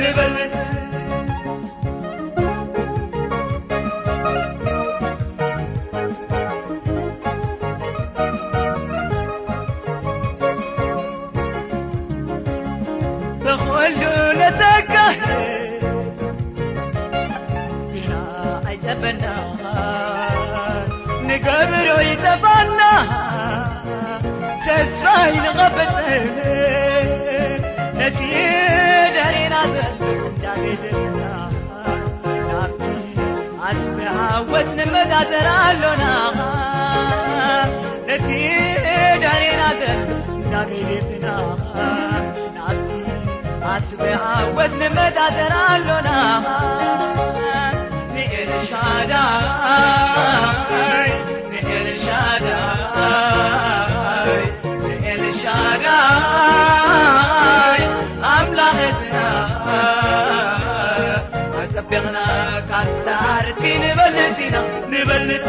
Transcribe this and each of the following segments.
ንበልጽ። ብኹሉ ነተካህ ግና ኣይጠበና ንገብሮ ይጠፋና ተስፋ ይንቐብጽ ነቲ ደሬና ዘሎ እንዳቤልና ናብቲ ኣስቢ ዓወት ንመጣጠር ኣሎና ነቲ ደሬና ዘሎ እንዳቤልና ናብቲ ኣስቢ ዓወት ንመጣጠር ኣሎና ንኤልሻዳይ ንኤልሻዳይ ንኤልሻዳይ ኣምላኽ ህዝና ኣጸቢቕና ካብ ሳዕርቲ ንበልጽ ኢና ንበልጽ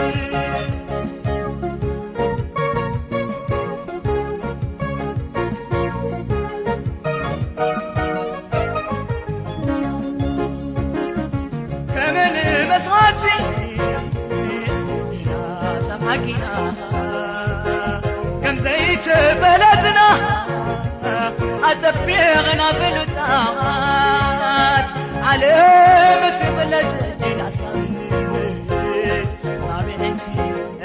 ከምን መስዋዕቲ ኢና ሰማዕኪና ከም ዘይተፈለጥና ኣጸቢቕና ብሉጻት ዓለም ትፍለጥ ዲና ሳብነት ኣብዕንቲ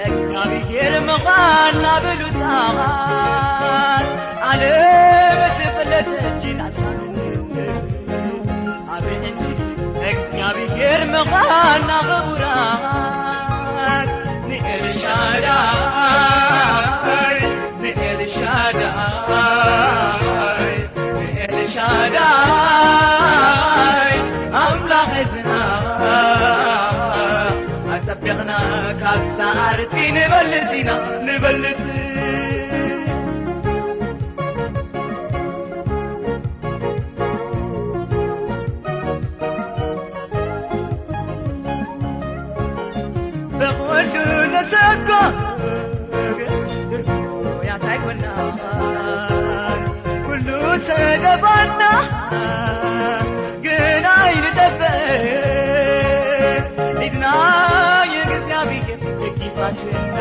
እግዚኣብሔር ምዃንና ብሉጻት ዓለም ትፍለጥ ዲና ሳብነት ኣብዕንቲ እግዚኣብሔር ምዃንና ክቡራት ንኤልሻዳይ ንኤልሻዳይ ንኤልሻዳይ ኣምላኽ ህዝና ኣጸቢቕና ካብ ሳዕርቲ ንበልጽ ኢና ንበልጽ ብኹሉ ነሰጎ ያታይ ኮና ኩሉ ተገባና ግን ኣይንጠፍእ ኢድና የእግዚኣብሔር ደጊፋትና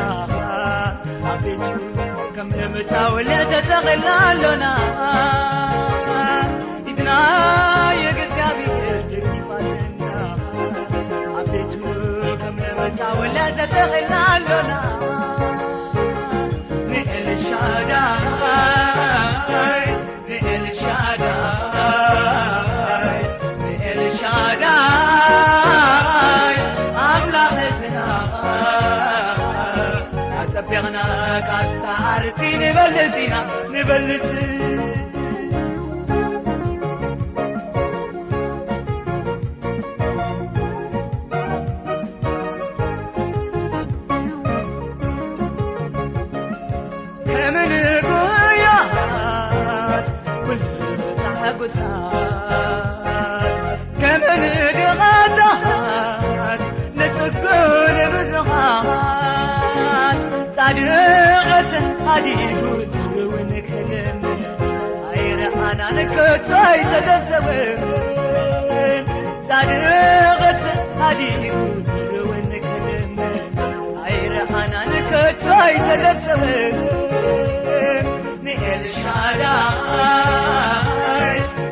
ኣቤቱ ከም ለመታወልዕ ተተኺልና ኣሎና ኢድና የእግዚኣብሔር ደጊፋትና ኣቤቱ ከም ለመታወልዕ ተተኺልና ኣሎና ንኤልሻዳይ ንኤልሻዳይ ንኤልሻዳይ ኣምላኽና ኣጸቢቕና ካብ ሳዕርቲ ንበልጽ ኢና ንበልጽ ከምንጉያት ኩሉ ሳሕጉሳት ከምንድቓሳት ንጽጉ ንብዙኻት ጻድቕት ሃዲጉ ዝውን ክልምን ኣይረኣናን ከቶ ኣይተገንዘብን ጻድቕት ሃዲጉ ዝውን ክልምን ኣይረኣናን ከቶ ኣይተገንዘብን ንኤልሻዳይ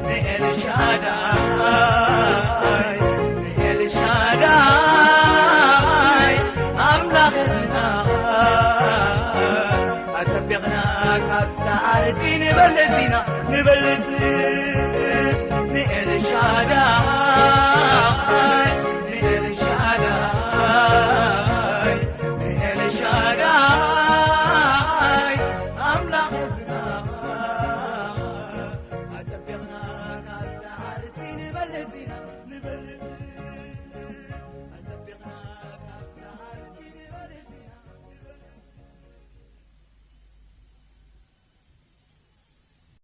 ንኤልሻዳይ ንኤልሻዳይ ኣምላኽና ኣጸቢቕና ካብ ሳዕርቲ ንበልጽ ኢና ንበልጽ ንኤልሻዳይ